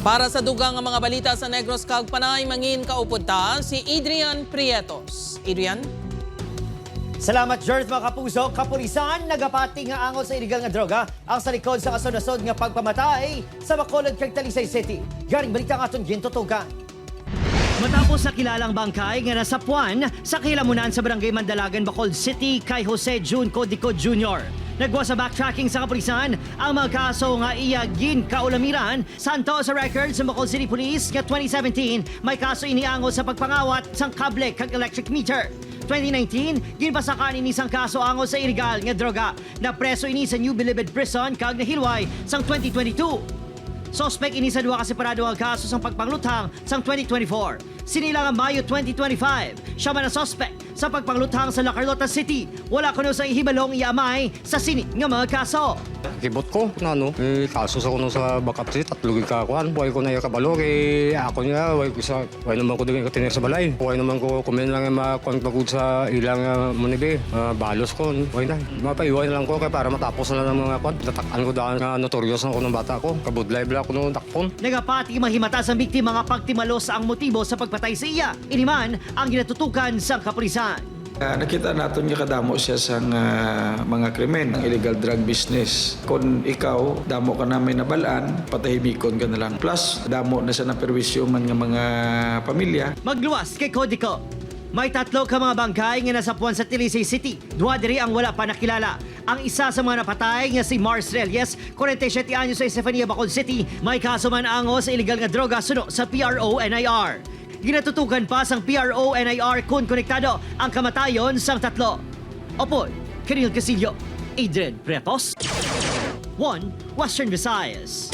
Para sa dugang nga mga balita sa Negros kag Panay, mangin kaupod ta si Adrian Prietos. Adrian? Salamat, Jers, mga kapuso. Kapulisan, nagapati nga angol sa iligal nga droga ang sa likod sa kasunod nga pagpamatay sa Bacolod kag Talisay City. Garing balita nga aton gintutukan. Matapos sa kilalang bangkay nga nasapuan sa kahilamunan sa Barangay Mandalagan, Bacolod City kay Jose June Codico Jr. Nagwa sa backtracking sa kapulisan ang mga kaso nga iya gin kaulamiran. Santo sa records sa Bacolod City Police nga 2017 may kaso iniangol sa pagpangawat sang kable kag electric meter. 2019, ginpasakan ini sang kaso angol sa illegal nga droga. Napreso ini sa New Bilibid Prison kag nahilway sang 2022. Sospek ini sa duha ka separado ang kaso sang pagpangluthang sang 2024. Sinila nga Mayo 2025, siya man ang sospek sa pagpangluthang sa La Carlota City. Wala kuno sa ihibalong iamay sa sini nga mga kaso. Kibot ko na ano, eh, kaso sa kuno sa backup si tatlo gid ka kuan. Way ko na iya kabalo kay ako niya, way ko sa way naman ko dili ka sa balay. Way naman ko kumen lang makuan pagud sa ilang munibi. Balos ko, way na. Mapaiwan na lang ko kay para matapos na lang mga kuan. Tatakan ko daan nga notorious na ko ng bata ko. Kabudlay bla ko no takpon. Nagapati mahimata sa biktima nga pagtimalos ang motibo sa pagpatay sa iya. Iniman ang ginatutukan sa kapulisan. Nakita naton nga kadamo siya sa mga krimen, ang illegal drug business. Kung ikaw, damo ka namin nabalaan, patahimikon ka na lang. Plus, damo na sa naperwisyo man nga mga pamilya. Magluwas kay Codico. May tatlo ka mga bangkay nga nasapuan sa Talisay City. Duha diri ang wala pa nakilala. Ang isa sa mga napatay nga si Mars Reyes, 47 anyos sa Estefania, Bacolod City, may kaso man ango sa illegal nga droga suno sa PRO-NIR. Ginatutukan pa sang PRO-NIR kung konektado ang kamatayon sang tatlo. Opod, Kenil Casillo, Adrian Pretos, 1 Western Visayas.